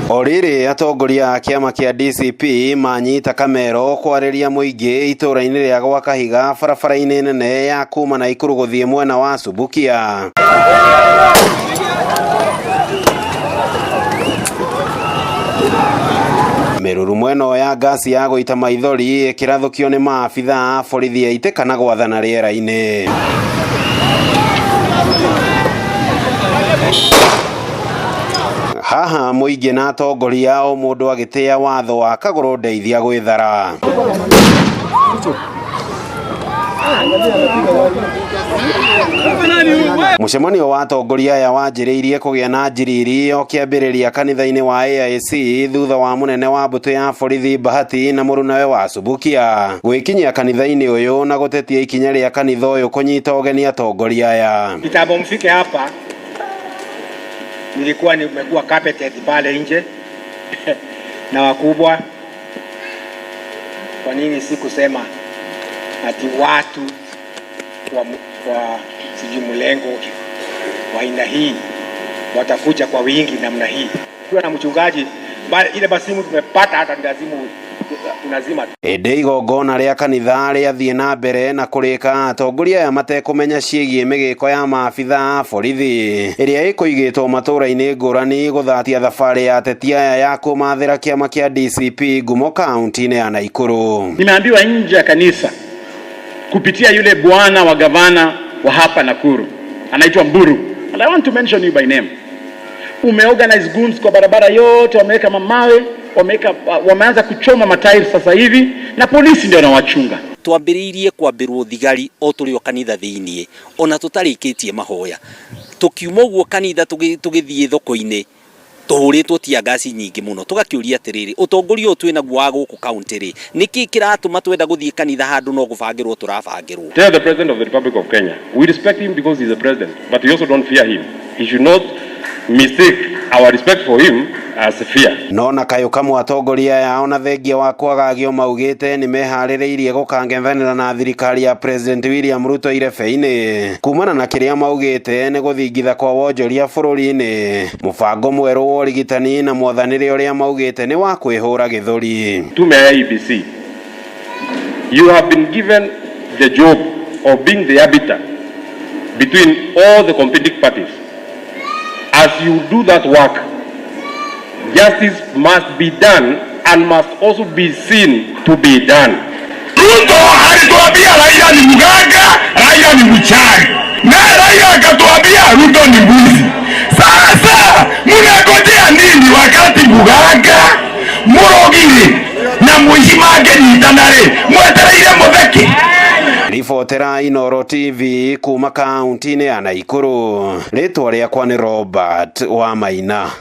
O rĩrĩ atongoria a kĩama kĩa DCP manyita Kamero kwarĩria mũingĩ itũra-inĩ rĩa gwa Kahiga barabara-inĩ nene ya kuma Naikuru gũthiĩ mwena wa Subukia. Mĩrurumo ĩno ya ngasi ya gũita maithori ĩkĩrathũkio nĩ maabitha a borithi aitĩka na gwathana rĩera-inĩ. Haha mũingĩ na atongoria o mũndũ agĩtĩa watho wa kagũrũ ndeithia gwĩthara. Mũcemanio wa atongoria aya wanjĩrĩirie kũgĩa na njiriri o kĩambĩrĩria kanitha-inĩ wa AIC thutha wa mũnene wa mbũtũ ya borithi Bahati na mũrunawe wa Subukia gwĩkinyia kanitha-inĩ ũyũ na gũtetia ikinya rĩa kanitha ũyũ kũnyita ũgeni atongoria aya. Kitambo mfike hapa, nilikuwa nimekuwa carpeted pale nje na wakubwa. Kwa nini sikusema ati watu wa sijui mlengo wa aina hii watakuja kwa wingi namna hii? Tukiwa na mchungaji ile basimu tumepata hata ndazimu tunazima. Ĩndĩ igongona rĩa kanitha rĩathiĩ na mbere na kũrĩka atongoria aya matekũmenya ciĩgiĩ mĩgĩko ya maabitha a borithi ĩrĩa ĩkũigĩtwo matũra-inĩ ngũrani gũthatia thabarĩ ya ateti aya ya kũmathĩra kĩama kĩa DCP ngumo kaunti-inĩ ya Naikuru. Nimeambiwa nje ya kanisa kupitia yule bwana wa gavana wa hapa Nakuru anaitwa Mburu, and I want to mention you by name. Umeorganize goons kwa barabara yote, wameweka mamawe, wameweka, wameanza kuchoma matairi sasa hivi, na polisi ndio wanawachunga. Twambĩrĩirie kwambĩrwo thigari o tũrĩ o kanitha thĩiniĩ ona tũtarĩkĩtie mahoya, tũkiuma ũguo kanitha tũgĩthiĩ thoko-inĩ tũhũrĩtwo tear gas nyingĩ mũno. Tũgakĩũria atĩrĩrĩ, ũtongoria ũyũ twĩnaguo wa gũkũ kaunti rĩ, nĩkĩ kĩratũma twenda gũthiĩ kanitha handũ no gũbangĩrwo tũrabangĩrwo? Tell the President of the Republic of Kenya, we respect him because he's a president, but we also don't fear him. He should not mistake our respect for him as fear. No na kayũ kamwe atongoria aya ona thengia wa kwagagio maugĩte nĩ meharĩrĩirie gũkangethanĩra na thirikari ya President William Ruto irebe-inĩ kumana na kĩrĩa maugĩte nĩ gũthingitha kwa wonjoria bũrũri-inĩ, mũbango mwerũ wa ũrigitani na mwathanĩre ũrĩa maugĩte nĩ wa kwĩhũra gĩthũri. Tume ya IEBC, you have been given the job of being the arbiter between all the competing parties. As you do that work, justice must be done and must also be seen to be done. Ruto alituambia Raila ni mganga, Raila ni mchawi, na Raila akatuambia Ruto ni mbuzi. Sasa mnangojea nini wakati mganga, mũrogi na mũici mangĩnyitana rĩ, mwetereire mũtheki? Ribotera Inooro TV kuma kaunti-inĩ ya Naikuru, rĩtwa rĩakwa nĩ Robert Wamaina.